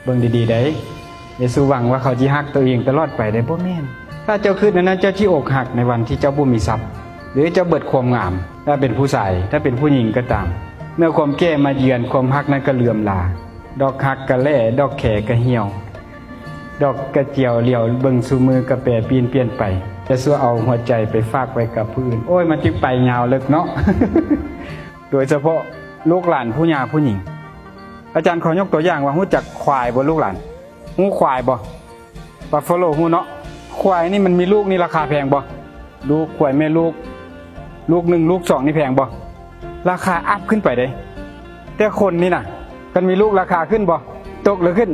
ເບິ່ງດີໆໄດ໋, ຢ່າສູ່ຫວັງວ່າເຂົາຊິຮັກໂຕເອງຕະຫຼອດໄປເດ້, ບໍ່ແມ່ນ. ຖ້າເຈົ້າຄິດແນວນັ້ນ, ເຈົ້າຊິອົກຫັກໃນວັນທີ່ເຈົ້າບໍ່ມີຊັບ ຫຼື ເຈົ້າເບິດຄວາມງາມ. ຖ້າເປັນຜູ້ຊາຍ, ຖ້າເປັນຜູ້ຍິງກໍຕາມ, ເມື່ອຄວາມແກ່ມາເຢືອນ, ຄວາມຮັກນັ້ນກໍເຫຼືອມລາ. ດອກຮັກກໍແຫຼ້, ດອກແຄກໍຫ່ຽວ, ດອກກະຈຽວຫຼຽວເບິ່ງສູ່ມື້ກໍແປປີ້ນປ່ຽນໄປ. ຢ່າຊົ່ວເອົາຫົວໃຈໄປຝາກໄວ້ກັບຜູ້ອື່ນ. ໂອ້ຍ, ມັນຈຶ່ງໄປຍາວເລິກເນາະ. ໂດຍສະເພາະລູກຫຼານຜູ້ຍ່າຜູ້ຍິງ. ອາຈານຂໍຍົກຕົວຢ່າງວ່າ, ຮູ້ຈັກຄວາຍບໍ່ລູກຫຼານ? ຮູ້ຄວາຍບໍ່? ບັບຟາໂລຮູ້ເນາະ. ຄວາຍນີ້ມັນມີລູກນີ້ລາຄາແພງບໍ່? ລູກຄວາຍແມ່ລູກ, ລູກໜຶ່ງ ລູກສອງນີ້ແພງບໍ່? ລາຄາອັບຂຶ້ນໄປເດ້. ແຕ່ຄົນນີ້ນະ, ຄັນມີລູກລາຄາຂຶ້ນບໍ່? ຕົກຫຼືຂຶ້ນ?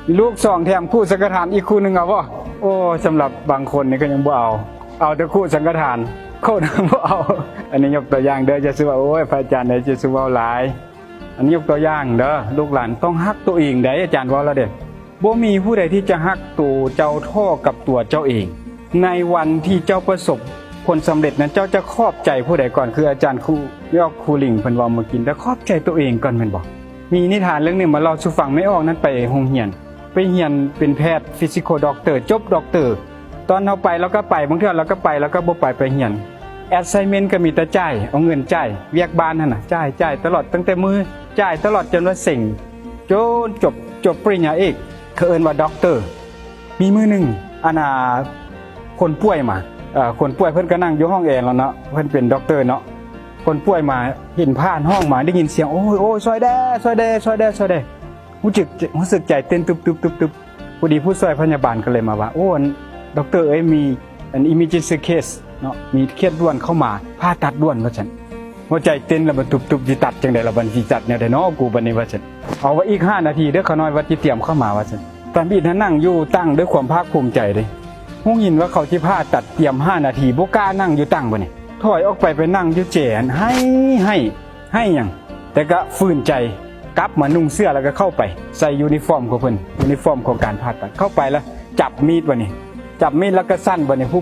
ມີລູກສອງແຖມຄູ່ສັງກະທານອີກຄູ່ໜຶ່ງເອົາບໍ່? ໂອ້, ສຳລັບບາງຄົນນີ້ກໍຍັງບໍ່ເອົາ, ເອົາແຕ່ຄູ່ສັງກະທານ, ຄົນບໍ່ເອົາ. ອັນນີ້ຍົກຕົວຢ່າງເດີ, ຢ່າຊື່ວ່າ ໂອ້ຍ ພະອາຈານເອີຍ ຢ່າຊື່ເວົ້າຫຼາຍ. ອັນນີ້ຍົກຕົວຢ່າງເດີ, ລູກຫຼານຕ້ອງຮັກໂຕເອງໄດ໋, ອາຈານເວົ້າແລ້ວເດ້. ບໍ່ມີຜູ້ໃດທີ່ຈະຮັກໂຕເຈົ້າທໍ່ກັບຕົວເຈົ້າເອງ. ໃນວັນທີ່ເຈົ້າປະສົບຜົນສຳເລັດນັ້ນ, ເຈົ້າຈະຂອບໃຈຜູ້ໃດກ່ອນ? ຄືອາຈານຄູ ຍອກຄູລິງເພິ່ນເວົ້າເມື່ອກີ້, ຕ້ອງຂອບໃຈໂຕເອງກ່ອນແມ່ນບໍ່? ມີນິທານເລື່ອງໜຶ່ງມາເລົ່າສູ່ຟັງ. ແມ່ອອກນັ້ນໄປໂຮງຮຽນ, ໄປຮຽນເປັນແພດ physical doctor, ຈົບ doctor. ຕອນເຮົາໄປລາວກໍໄປ, ບາງເທື່ອລາວກໍໄປ, ລາວກໍບໍ່ໄປ, ໄປຮຽນ. assignment ກໍມີແຕ່ຈ່າຍ, ເອົາເງິນຈ່າຍ, ວຽກບ້ານຫັ້ນນະ, ຈ່າຍ, ຈ່າຍຕະຫຼອດ, ຕັ້ງແຕ່ມື້ ຈ່າຍຕະຫຼອດຈົນວ່າເສັງ, ຈົນຈົບ, ຈົບປະລິນຍາເອກ, ເຂົາເອີ້ນວ່າ doctor. ມີມື້ໜຶ່ງ, ອັນນ່າ, ຄົນປ່ວຍມາ, ເອີ, ຄົນປ່ວຍເພິ່ນກໍນັ່ງຢູ່ຫ້ອງແອແລ້ວເນາະ, ເພິ່ນເປັນ doctor ເນາະ. ຄົນປ່ວຍມາເຫັນຜ່ານຫ້ອງມາ, ໄດ້ຍິນສຽງ, ໂອ້ຍ, ໂອ້ຍ, ຊ່ອຍແດ່, ຊ່ອຍແດ່, ຊ່ອຍແດ່, ຊ່ອຍແດ່. ຮູ້ສຶກ, ຮູ້ສຶກໃຈເຕັ້ນຕຸບໆໆ. ພໍດີຜູ້ຊ່ວຍພະຍາບານກໍເລີຍມາວ່າ, ໂອ້, ອັນ ດັອກເຕີເອີຍ, ມີອັນ emergency case ເນາະ, ມີເຄສດ່ວນເຂົ້າມາ, ຜ່າຕັດດ່ວນ ວ່າຊັ້ນ. ຫົວໃຈເຕັ້ນລະບາດຕຸບໆ, ຊິຕັດຈັ່ງໃດລະບາດ, ຊິຕັດແນວໃດເນາະກູບາດນີ້ ວ່າຊັ້ນ. ເອົາວ່າອີກຫ້ານາທີເດີ, ຂ້ານ້ອຍວ່າຊິຕຽມເຂົ້າມາ ວ່າຊັ້ນ. ຕາມອີກຫັ້ນ ນັ່ງຢູ່ຕັ່ງດ້ວຍຄວາມພາກພູມໃຈເດ້. ຮູ້ຍິນວ່າເຂົາຊິຜ່າຕັດ, ຕຽມຫ້ານາທີ, ບໍ່ກ້ານັ່ງຢູ່ຕັ່ງບາດນີ້. ຖອຍອອກໄປ, ໄປນັ່ງຢູ່ແຈຫັ້ນ, ໄຫ້, ໄຫ້. ໃຫ້ຫຍັງ? ແຕ່ກໍຝືນໃຈ ກັບມານຸ່ງເສື້ອ ແລ້ວກໍເຂົ້າໄປໃສ່ຢູນິຟອມຂອງເພິ່ນ, ຢູນິຟອມຂອງການຜ່າຕັດ. ເຂົ້າໄປແລ້ວຈັບມີດບາດນີ້, ຈັບມີດແລ້ວກໍສັ່ນບາດນີ້. ຜູ້,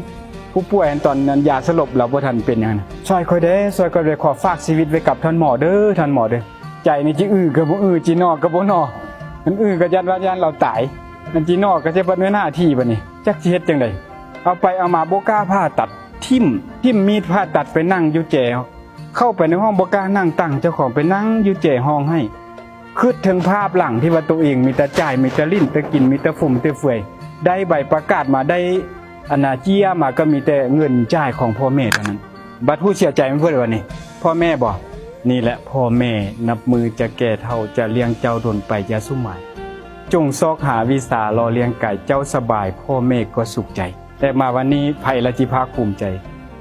ຜູ້ປ່ວຍຫັ້ນ ຕອນນັ້ນຢາສະຫຼົບລາວບໍ່ທັນເປັນຫຍັງນະ. ຊ່ອຍຂ້ອຍແດ່, ຊ່ອຍຂ້ອຍແດ່, ຂໍຝາກຊີວິດໄວ້ກັບທ່ານໝໍເດີ, ທ່ານໝໍເດີ. ໃຈນີ້ຈິອືກໍບໍ່ອື, ຈິໜໍກໍບໍ່ໜໍ. ຄັນອືກໍຢ້ານວ່າຢ້ານລາວຕາຍ, ຄັນຈິໜໍກໍຈະບັດເວນໜ້າທີ່ບາດນີ້. ຈັກຊິເຮັດຈັ່ງໃດ? ເອົາໄປເອົາມາບໍ່ກ້າຜ່າຕັດ, ຖິ້ມ, ຖິ້ມມີດຜ່າຕັດ, ໄປນັ່ງຢູ່ແຈ. ເຂົ້າໄປໃນຫ້ອງບໍ່ກ້ານັ່ງ, ຕັ້ງເຈົ້າຂອງໄປນັ່ງຢູ່ແຈຮ້ອງໄຫ້. ຄິດເຖິງພາບຫຼັງທີ່ວ່າໂຕເອງມີແຕ່ຈ່າຍ, ມີແຕ່ຫຼິ້ນແຕ່ກິນ, ມີແຕ່ຟຸມແຕ່ເຟືອຍ. ໄດ້ໃບປະກາດມາ, ໄດ້ອັນນາເຈ້ຍມາ, ກໍມີແຕ່ເງິນຈ່າຍຂອງພໍ່ແມ່ເທົ່ານັ້ນ. ບັດຜູ້ເສຍໃຈແມ່ນຜູ້ໃດບາດນີ້? ພໍ່ແມ່ບໍ? ນີ້ແຫຼະພໍ່ແມ່, ນັບມື້ຈະແກ່ເຖົ້າ, ຈະລ້ຽງເຈົ້າດົນໄປຢ່າສຸມາຍ. ຈົ່ງຊອກຫາວິຊາຫຼໍ່ລ້ຽງກາຍເຈົ້າສະບາຍ, ພໍ່ແມ່ກໍສຸກໃຈ. ແຕ່ມາວັນນີ້ ໃຜລະຊິພາກພູມໃຈ?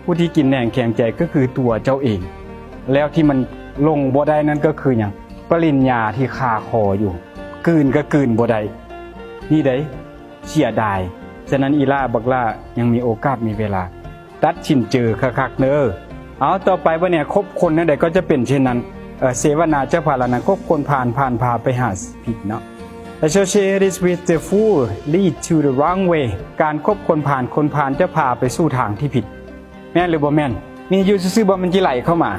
ຜູ້ທີ່ກິນແໜງແຂງໃຈກໍຄືຕົວເຈົ້າເອງ, ແລ້ວທີ່ມັນລົງບໍ່ໄດ້ນັ້ນກໍຄືຫຍັງ? ປະລິນຍາທີ່ຄາຄໍຢູ່, ກືນກໍກືນບໍ່ໄດ້. ນີ້ໃດ໋ ເສຍດາຍ. ສະນັ້ນອີ່ຫຼ້າ, ບັກຫຼ້າ, ຍັງມີໂອກາດ, ມີເວລາ, ຕັດສິນເຈີຄັກໆເດີ. ເອົາ, ຕໍ່ໄປບັດນີ້, ຄົບຄົນແນວໃດກໍຈະເປັນເຊັ່ນນັ້ນ. ເອີ, ເສວະນາຈະພາລະນາ, ຄົບຄົນພານ, ພານພາໄປຫາຜິດເນາະ. Associated with the fool lead to the wrong way. ການຄົບຄົນພານ, ຄົນພານຈະພາໄປສູ່ທາງທີ່ຜິດ. ແມ່ນຫຼືບໍ່ແມ່ນ? ມີຢູ່ຊື່ໆບໍ່? ມັນຊິໄຫຼເຂົ້າມາ.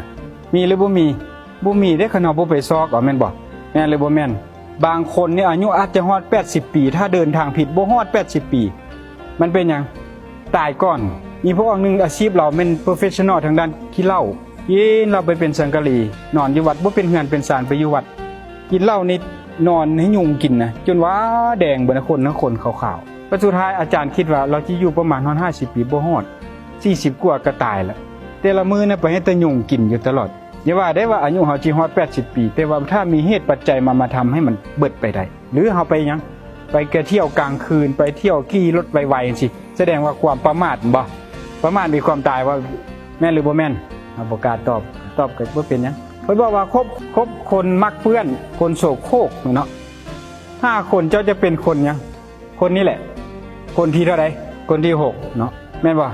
ມີຫຼືບໍ່ມີ? ບໍ່ມີເດ້, ຄັນເຮົາບໍ່ໄປຊອກເອົາ, ແມ່ນບໍ່? ແມ່ນຫຼືບໍ່ແມ່ນ? ບາງຄົນນີ້ອາຍຸອາດຈະຮອດແປດສິບປີ, ຖ້າເດີນທາງຜິດບໍ່ຮອດແປດສິບປີ. ມັນເປັນຫຍັງ? ຕາຍກ່ອນ. ມີພວກໜຶ່ງ, ອາຊີບລາວແມ່ນ professional ທາງດ້ານກິນເຫຼົ້າ, ກິນເຫຼົ້າໄປເປັນສັງກະລີ, ນອນຢູ່ວັດ, ບໍ່ເປັນເຮືອນເປັນຊານ, ໄປຢູ່ວັດ. ກິນເຫຼົ້ານີ້ນອນໃຫ້ຍຸງກິນນະ, ຈົນວ່າແດງເບິດນະ, ຄົນນະ, ຄົນຂາວໆ. ແລ້ວສຸດທ້າຍອາຈານຄິດວ່າລາວຊິຢູ່ປະມານຮອດຫ້າສິບປີ, ບໍ່ຮອດ, ສີ່ສິບກວ່າກໍຕາຍລະ. ແຕ່ລະມື້ນະໄປໃຫ້ແຕ່ຍຸງກິນຢູ່ຕະຫຼອດ. ຢ່າວ່າໄດ້ວ່າອາຍຸເຮົາຊິຮອດແປດສິບປີ, ແຕ່ວ່າຖ້າມີເຫດປັດໄຈມາ, ມາທຳໃຫ້ມັນເບິດໄປໄດ້. ຫຼືເຮົາໄປຫຍັງ? ໄປກະທ່ຽວກາງຄືນ, ໄປທ່ຽວຂີ່ລົດໄວໆຈັ່ງຊີ້, ສະແດງວ່າຄວາມປະໝາດບໍ່? ປະໝາດມີຄວາມຕາຍບໍ່? ແມ່ນຫຼືບໍ່ແມ່ນ? ເຮົາບໍ່ກ້າຕອບ, ຕອບກໍບໍ່ເປັນຫຍັງ. ເພິ່ນບອກວ່າຄົບ, ຄົບຄົນມັກເປື້ອນ, ຄົນໂສໂຄກເນາະ. ຫ້າຄົນເຈົ້າຈະເປັນຄົນຫຍັງ? ຄົນນີ້ແຫຼະ ຄົນທີເທົ່າໃດ? ຄົນທີຫົກເນາະ, ແມ່ນບໍ່?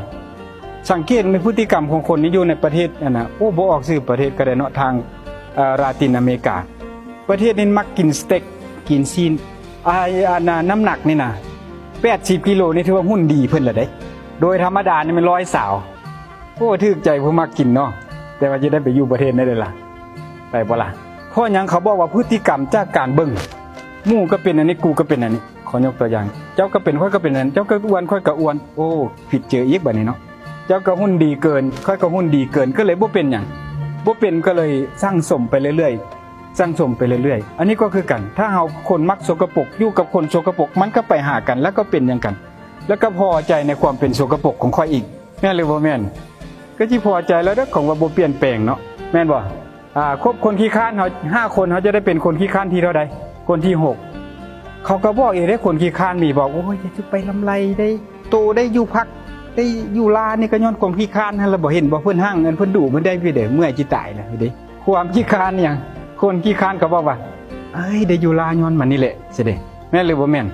ສັງເກດໃນພຶດຕິກຳຂອງຄົນນີ້ຢູ່ໃນປະເທດອັນນະ, ໂອ້ ບໍ່ອອກຊື່ປະເທດກໍໄດ້ເນາະ, ທາງ, ເອີ, ລາຕິນອາເມລິກາ. ປະເທດນີ້ມັກກິນສະເຕັກ, ກິນຊີ້ນ. ອາ, ອັນນະ, ນ້ຳໜັກນີ້ນະ ແປດສິບກິໂລນີ້ຖືວ່າຫຸ່ນດີເພິ່ນລະເດ້. ໂດຍທຳມະດານີ້ແມ່ນຮ້ອຍຊາວ. ໂອ້ ຖືກໃຈຜູ້ມັກກິນເນາະ, ແຕ່ວ່າຈະໄດ້ໄປຢູ່ປະເທດໃດເດ້ລະ? ໄປບໍ່ລະ? ເພາະຫຍັງເຂົາບອກວ່າພຶດຕິກຳຈາກການເບິ່ງ? ໝູ່ກໍເປັນອັນນີ້ ກູກໍເປັນອັນນີ້. ຂໍຍົກຕົວຢ່າງ ເຈົ້າກໍເປັນ ຂ້ອຍກໍເປັນອັນນັ້ນ ເຈົ້າກໍອ້ວນ ຂ້ອຍກໍອ້ວນ ໂອ້ ຜິດເຈີອີກບາດນີ້ເນາະ. ເຈົ້າກໍຫຸ່ນດີເກີນ ຂ້ອຍກໍຫຸ່ນດີເກີນ ກໍເລີຍບໍ່ເປັນຫຍັງ ບໍ່ເປັນກໍເລີຍສັງສົມໄປເລື້ອຍໆ ສັງສົມໄປເລື້ອຍໆ. ອັນນີ້ກໍຄືກັນ ຖ້າເຮົາຄົນມັກສົກກະປົກ ຢູ່ກັບຄົນສົກກະປົກ ມັນກໍໄປຫາກັນ ແລ້ວກໍເປັນຫຍັງກັນ ແລ້ວກໍພໍໃຈໃນຄວາມເປັນສົກກະປົກຂອງຂ້ອຍອີກ ແມ່ນຫຼືບໍ່ແມ່ນ? ກໍຊິພໍໃຈແລ້ວເດີ້ ຂອງວ່າບໍ່ປ່ຽນແປງເນາະ ແມ່ນບໍ່? ອ່າ ຄົບຄົນຂີ້ຄ້ານ ເຮົາ ຫ້າຄົນ ເຮົາຈະໄດ້ເປັນຄົນຂີ້ຄ້ານທີເທົ່າໃດ? ຄົນທີຫົກ. ເຂົາກໍບອກອີກເດ້ ຄົນຂີ້ຄ້ານມີບອກ ໂອ້ຍ ຢ່າຊິໄປລຳໄລເດ້ ໂຕໄດ້ຢູ່ພັກ ໄດ້ຢູ່ລານີ້ກໍຍ້ອນຄວາມຂີ້ຄ້ານຫັ້ນລະ ບໍ່ເຫັນບໍ່ ເພິ່ນຮັ່ງ ອັນເພິ່ນດຸເພິ່ນໄດ້ພີ້ເດ້ ເມື່ອຍຊິຕາຍແລ້ວເດ້. ຄວາມຂີ້ຄ້ານຫຍັງ? ຄົນຂີ້ຄ້ານເຂົາບອກວ່າ ເອີຍ ໄດ້ຢູ່ລາຍ້ອນມັນນີ້ແຫຼະ ຊິເດ້ ແມ່ນຫຼືບໍ່ແມ່ນ?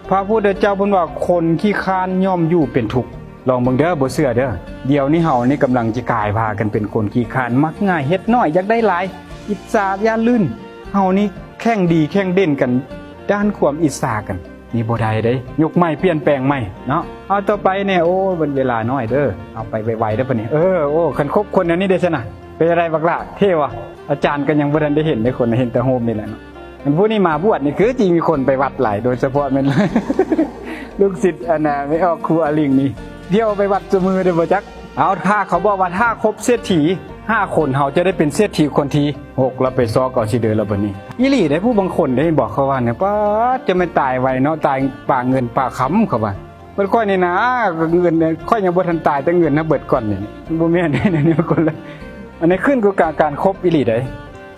ພະພຸດທະເຈົ້າເພິ່ນວ່າ ຄົນຂີ້ຄ້ານຍ່ອມຢູ່ເປັນທຸກ. ລອງເບິ່ງເດີ ບໍ່ເຊື່ອເດີ. ດຽວນີ້ເຮົານີ້ກຳລັງຈະກາຍພາກັນເປັນຄົນຂີ້ຄ້ານ ມັກງ່າຍ ເຮັດໜ້ອຍ ຢາກໄດ້ຫຼາຍ ອິດສາ ຢ້ານລື່ນ. ເຮົານີ້ແຂ່ງດີແຂ່ງເດັ່ນກັນດ້ານຄວາມອິດສາກັນ ນີ້ບໍ່ໄດ້ເດ້. ຍຸກໃໝ່ ປ່ຽນແປງໃໝ່ເນາະ. ເອົາ ຕໍ່ໄປແນ່ ໂອ້ ເວລາໜ້ອຍເດີ ເອົາໄປໄວໆເດີບັດນີ້. ເອີ ໂອ້ ຄັນຄົບຄົນແນວນີ້ເດ້ຊັ້ນນະ ເປັນຈັ່ງໃດບັກຫຼ້າ ເທ່ບໍ່? ອາຈານກໍຍັງບໍ່ທັນໄດ້ເຫັນເດ້ ຄົນ ເຫັນແຕ່ຮູບນີ້ແຫຼະເນາະ. ອັນຜູ້ນີ້ມາບວດນີ້ຄືຊິມີຄົນໄປວັດຫຼາຍ ໂດຍສະເພາະແມ່ນລູກສິດ ອັນນ່າ ແມ່ອອກຄູອາລິງນີ້ ທ່ຽວໄປວັດຊຸມື້ເດ້ບໍ່ຈັກ. ເອົາ ຖ້າເຂົາບອກວ່າ ຖ້າຄົບເສດຖີຫ້າຄົນ ເຮົາຈະໄດ້ເປັນເສດຖີຄົນທີຫົກ ລະໄປຊອກເອົາຊິເດີລະບັດນີ້. ອີ່ຫຼີເດ້ ຜູ້ບາງຄົນເດ້ ເຫັນບໍ່ ເຂົາວ່ານີ້ ປາດ ຈະແມ່ນຕາຍໄວເນາະ ຕາຍປາເງິນປາຄຳ ເຂົາວ່າ. ເບິດຂ້ອຍນີ້ນະ ເງິນຂ້ອຍຍັງບໍ່ທັນຕາຍ ແຕ່ເງິນນະເບິດກ່ອນນີ້ ມັນບໍ່ແມ່ນເດ້ ອັນນີ້ຄົນລະ ອັນນີ້ຂຶ້ນກັບການ ການຄົບອີ່ຫຼີໃດ.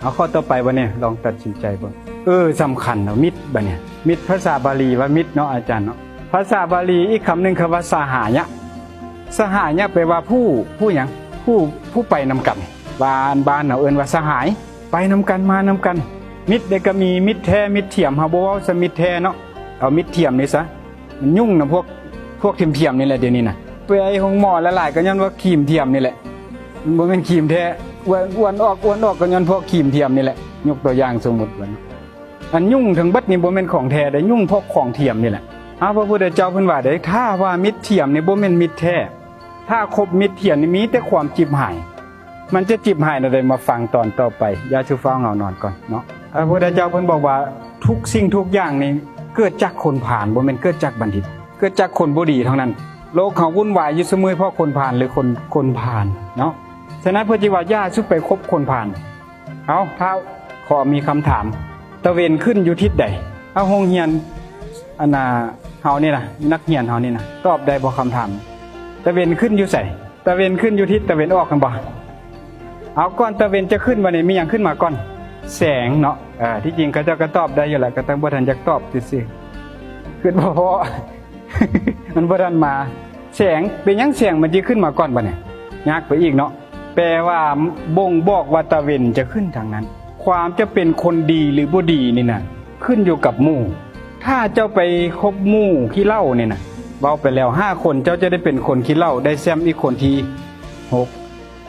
ເອົາ ຂໍ້ຕໍ່ໄປບັດນີ້ ລອງຕັດສິນໃຈເບິ່ງ. ເອີ ສຳຄັນເນາະ ມິດ ບັດນີ້ ມິດ ພາສາບາລີວ່າມິດເນາະ ອາຈານເນາະ. ພາສາບາລີອີກຄຳໜຶ່ງ ຄຳວ່າສະຫາຍະ. ສະຫາຍະແປວ່າຜູ້ ຜູ້ຫຍັງ? ຜູ້ ຜູ້ໄປນຳກັນ. ບ້ານ ບ້ານເຮົາເອີ້ນວ່າສະຫາຍ ໄປນຳກັນ ມານຳກັນ. ມິດເດກໍມີ ມິດແທ້ ມິດທຽມ ເຮົາບໍ່ເວົ້າຊະ ມິດແທ້ເນາະ ເອົາມິດທຽມນີ້ຊະ. ມັນຫຍຸ້ງນຳພວກ ພວກທຽມໆນີ້ແຫຼະ ດຽວນີ້ນະ. ໄປໂຮງໝໍຫຼາຍໆ ກໍຍ້ອນວ່າຄຣີມທຽມນີ້ແຫຼະ ມັນບໍ່ແມ່ນຄຣີມແທ້. ອ້ວນ ອ້ວນອອກ ອ້ວນອອກ ກໍຍ້ອນພວກຄຣີມທຽມນີ້ແຫຼະ. ຍົກຕົວຢ່າງສົມມຸດວ່າ ອັນຫຍຸ້ງທັງເບິດນີ້ບໍ່ແມ່ນຂອງແທ້ເດ້ ຫຍຸ້ງພວກຂອງທຽມນີ້ແຫຼະ. ເອົາ ພະພຸດທະເຈົ້າເພິ່ນວ່າເດ້ ຖ້າວ່າມິດທຽມນີ້ບໍ່ແມ່ນມິດແທ້ ຖ້າຄົບມິດທຽມນີ້ມີແຕ່ຄວາມຈິບຫາຍ. ມັນຈະຈິບຫາຍແນວໃດ ມາຟັງຕອນຕໍ່ໄປ. ຢ່າສູ່ຟ້າວເຫງົານອນກ່ອນເນາະ. ພະພຸດທະເຈົ້າເພິ່ນບອກວ່າ ທຸກສິ່ງທຸກຢ່າງນີ້ເກີດຈາກຄົນພານ ບໍ່ແມ່ນເກີດຈາກບັນດິດ ເກີດຈາກຄົນບໍ່ດີທັງນັ້ນ. ໂລກເຮົາວຸ່ນວາຍຢູ່ຊຸມື້ເພາະຄົນພານ ຫຼື ຄົນ ຄົນພານເນາະ. ສະນັ້ນເພິ່ນຈຶ່ງວ່າ ຢ່າສູ່ໄປຄົບຄົນພານ. ເອົາ ທ້າວ ຂໍມີຄຳຖາມ ຕາເວັນຂຶ້ນຢູ່ທິດໃດ? ເອົາ ໂຮງຮຽນ ອັນນ່າ ເຮົານີ້ນະ ນັກຮຽນເຮົານີ້ນະ ຕອບໄດ້ບໍ່ຄຳຖາມ? ຕາເວັນຂຶ້ນຢູ່ໃສ? ຕາເວັນຂຶ້ນຢູ່ທິດຕາເວັນອອກຫັ້ນບໍ່? ເອົາ ກ່ອນຕາເວັນຈະຂຶ້ນບັດນີ້ ມີຫຍັງຂຶ້ນມາກ່ອນ? ແສງເນາະ. ເອີ ທີ່ຈິງເຂົາເຈົ້າກໍຕອບໄດ້ຢູ່ແຫຼະ ກໍແຕ່ບໍ່ທັນຢາກຕອບຊື່ໆ ຄິດບໍ່ພໍ້ ມັນບໍ່ທັນມາ. ແສງ ເປັນຫຍັງແສງມັນຈຶ່ງຂຶ້ນມາກ່ອນບັດນີ້? ຍາກໄປອີກເນາະ. ແປວ່າບົ່ງບອກວ່າຕາເວັນຈະຂຶ້ນທາງນັ້ນ. ຄວາມຈະເປັນຄົນດີ ຫຼື ບໍ່ດີນີ້ນະ ຂຶ້ນຢູ່ກັບໝູ່. ຖ້າເຈົ້າໄປຄົບໝູ່ຂີ້ເຫຼົ້ານີ້ນະ ເວົ້າໄປແລ້ວ ຫ້າຄົນ ເຈົ້າຈະໄດ້ເປັນຄົນຂີ້ເຫຼົ້າ ໄດ້ແຊ້ມອີກຄົນທີຫົກ.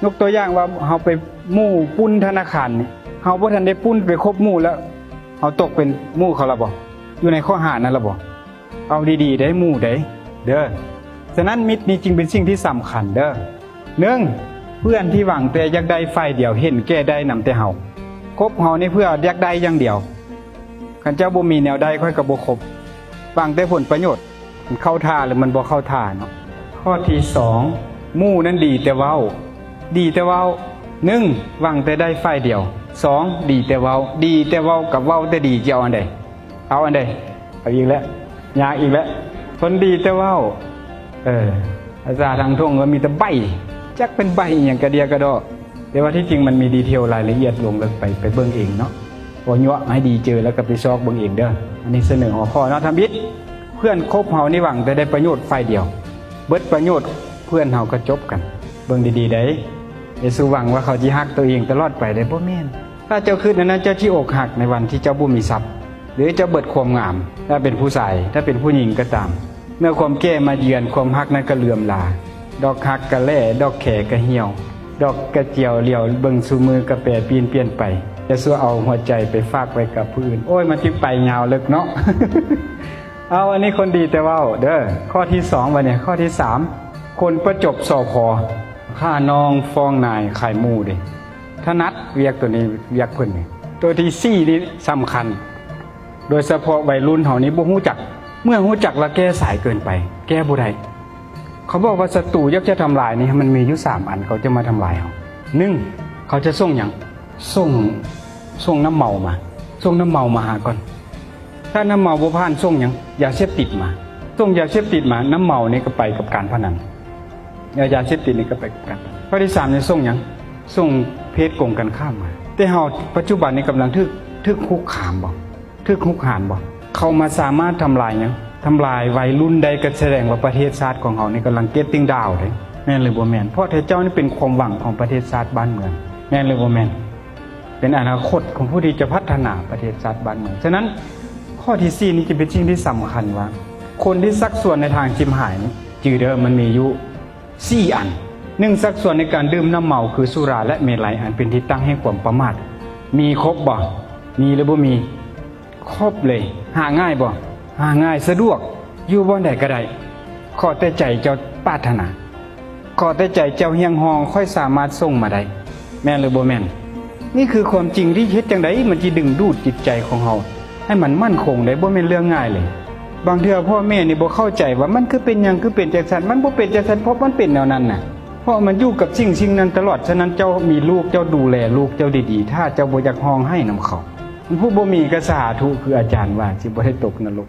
ຍົກຕົວຢ່າງວ່າ ເຮົາໄປໝູ່ປຸ້ນທະນາຄານນີ້ ເຮົາບໍ່ທັນໄດ້ປຸ້ນ ໄປຄົບໝູ່ແລ້ວ ເຮົາຕົກເປັນໝູ່ເຂົາລະບໍ່? ຢູ່ໃນຂໍ້ຫານັ້ນລະບໍ່? ເອົາດີໆ ໄດ້ໝູ່ໄດ້ເດີ. ສະນັ້ນ ມິດນີ້ຈຶ່ງເປັນສິ່ງທີ່ສຳຄັນເດີ. ໜຶ່ງ ເພື່ອນທີ່ຫວັງແຕ່ຢາກໄດ້ຝ່າຍດຽວ ເຫັນແກ່ໄດ້ນຳແຕ່ເຮົາ ຄົບເຮົານີ້ເພື່ອຢາກໄດ້ຢ່າງດຽວ. ຄັນເຈົ້າບໍ່ມີແນວໄດ້ ຂ້ອຍກໍບໍ່ຄົບ. ຫວັງແຕ່ຜົນປະໂຫຍດ ມັນເຂົ້າທ່າ ຫຼື ມັນບໍ່ເຂົ້າທ່າເນາະ. ຂໍ້ທີສອງ ໝູ່ນັ້ນດີແຕ່ເວົ້າ. ດີແຕ່ເວົ້າ. ໜຶ່ງ ຫວັງແຕ່ໄດ້ຝ່າຍດຽວ. ສອງ ດີແຕ່ເວົ້າ. ດີແຕ່ເວົ້າກັບເວົ້າແຕ່ດີ ຈະເອົາອັນໃດ? ເອົາອັນໃດ? ເອົາອີກແລ້ວ ຍາກອີກແລ້ວ. ຄົນດີແຕ່ເວົ້າ ເອີ ພາສາທາງທົ່ງກໍມີແຕ່ໃບ້ ຈັກເປັນໃບ້ອີ່ຫຍັງກະເດຍກະດໍ. ແຕ່ວ່າທີ່ຈິງມັນມີດີເທວລາຍລະອຽດລົງເລິກໄປ ໄປເບິ່ງເອງເນາະ. ບໍ່ຍົວະໃຫ້ດີເຈີ ແລ້ວກໍໄປຊອກເບິ່ງເອງເດີ. ອັນນີ້ສະເໜີຫົວຂໍ້ເນາະ. ທຳອິດ ເພື່ອນຄົບເຮົານີ້ຫວັງແຕ່ໄດ້ປະໂຫຍດຝ່າຍດຽວ ເບິດປະໂຫຍດ ເພື່ອນເຮົາກໍຈົບກັນ. ເບິ່ງດີໆໄດ໋ ຢ່າສູ່ຫວັງວ່າເຂົາຊິຮັກໂຕເອງຕະຫຼອດໄປເດ້ ບໍ່ແມ່ນ. ຖ້າເຈົ້າຄິດແນວນັ້ນ ເຈົ້າຊິອົກຫັກໃນວັນທີ່ເຈົ້າບໍ່ມີຊັບ ຫຼື ເຈົ້າເບິດຄວາມງາມ. ຖ້າເປັນຜູ້ຊາຍ ຖ້າເປັນຜູ້ຍິງກໍຕາມ ເມື່ອຄວາມແກ່ມາເຍືອນ ຄວາມຮັກນັ້ນກໍເຫຼືອມລາ. ດອກຮັກກໍແຫຼ້ ດອກແຄກໍຫ່ຽວ ດອກກະຈຽວຫຼຽວເບິ່ງຊູ່ມື້ກະແປປີ້ນປ່ຽນໄປ. ຢ່າສູ່ເອົາຫົວໃຈໄປຝາກໄວ້ກັບຜູ້ອື່ນ. ໂອ້ຍ ມັນຊິໄປຍາວເລິກເນາະ. ເອົາ ອັນນີ້ຄົນດີແຕ່ເວົ້າເດີ. ຂໍ້ທີສອງ ບັດນີ້ ຂໍ້ທີສາມ ຄົນປະຈົບ ສພ ຂ້ານ້ອງຟ້ອງນາຍຂາຍໝູ່ເດ້. ຖະໜັດວຽກໂຕນີ້ ວຽກເພິ່ນນີ້. ໂຕທີສີ່ນີ້ສຳຄັນ. ໂດຍສະເພາະໄວລຸ້ນເຮົານີ້ບໍ່ຮູ້ຈັກ ເມື່ອຮູ້ຈັກແລ້ວແກ້ສາຍເກີນໄປ ແກ້ບໍ່ໄດ້. ເຂົາບອກວ່າສັດຕູຢາກຈະທຳລາຍນີ້ ມັນມີຢູ່ສາມອັນ ເຂົາຈະມາທຳລາຍເຮົາ. ໜຶ່ງ ເຂົາຈະສົ່ງຫຍັງ? ສົ່ງ ສົ່ງນ້ຳເມົາມາ ສົ່ງນ້ຳເມົາມາຫາກ່ອນ. ຖ້ານ້ຳເມົາບໍ່ຜ່ານ ສົ່ງຫຍັງ? ຢາເສບຕິດມາ. ສົ່ງຢາເສບຕິດມາ ນ້ຳເມົານີ້ກໍໄປກັບການພະນັນ ແລ້ວຢາເສບຕິດນີ້ກໍໄປກັບການພະນັນ. ຂໍ້ທີສາມນີ້ສົ່ງຫຍັງ? ສົ່ງເພດກົງກັນຂ້າມມາ. ແຕ່ເຮົາປັດຈຸບັນນີ້ກຳລັງຖືກ ຖືກຄຸກຄາມບໍ່? ຖືກຮຸກຮານບໍ່? ເຂົາມາສາມາດທຳລາຍຫຍັງ? ທຳລາຍໄວລຸ້ນໄດ້ ກໍສະແດງວ່າປະເທດຊາດຂອງເຮົານີ້ກຳລັງ getting down ເດ້ ແມ່ນຫຼືບໍ່ແມ່ນ? ເພາະແທ້ເຈົ້ານີ້ເປັນຄວາມຫວັງຂອງປະເທດຊາດບ້ານເມືອງ ແມ່ນຫຼືບໍ່ແມ່ນ? ເປັນອະນາຄົດຂອງຜູ້ທີ່ຈະພັດທະນາປະເທດຊາດບ້ານເມືອງ. ສະນັ້ນ ຂໍ້ທີສີ່ນີ້ຈະເປັນສິ່ງທີ່ສຳຄັນວ່າ ຄົນທີ່ຊັກຊວນໃນທາງຈິບຫາຍນີ້ ຈື່ເດີ ມັນມີຢູ່ສີ່ອັນ. ໜຶ່ງ ຊັກຊວນໃນການດື່ມນ້ຳເມົາ ຄືສຸລາ ແລະ ເມໄລ ອັນເປັນທີ່ຕັ້ງແຫ່ງຄວາມປະໝາດ. ມີຄົບບໍ່? ມີຫຼືບໍ່ມີ? ຄົບເລີຍ. ຫາງ່າຍບໍ່? ຫາງ່າຍ ສະດວກ ຢູ່ບ່ອນໃດກໍໄດ້. ຂໍແຕ່ໃຈເຈົ້າປາດຖະໜາ ຂໍແຕ່ໃຈເຈົ້າຮຽກຮ້ອງ ຂ້ອຍສາມາດສົ່ງມາໄດ້ ແມ່ນຫຼືບໍ່ແມ່ນ? ນີ້ຄືຄວາມຈິງທີ່ເຮັດຈັ່ງໃດມັນຊິດຶງດູດຈິດໃຈຂອງເຮົາໃຫ້ມັນໝັ້ນຄົງໄດ້ ບໍ່ແມ່ນເລື່ອງງ່າຍເລີຍ. ບາງເທື່ອພໍ່ແມ່ນີ້ບໍ່ເຂົ້າໃຈວ່າມັນຄືເປັນຫຍັງ ຄືເປັນຈັ່ງຊັ້ນ ມັນບໍ່ເປັນຈັ່ງຊັ້ນ ເພາະມັນເປັນແນວນັ້ນນະ ເພາະມັນຢູ່ກັບສິ່ງສິ່ງນັ້ນຕະຫຼອດ. ສະນັ້ນເຈົ້າມີລູກ ເຈົ້າດູແລລູກເຈົ້າດີໆ ຖ້າເຈົ້າບໍ່ຢາກຮ້ອງໄຫ້ນຳເຂົາ. ຜູ້ບໍ່ມີກໍສາທຸ ຄືອາຈານວ່າ ຊິບໍ່ໄດ້ຕົກນະລົກ.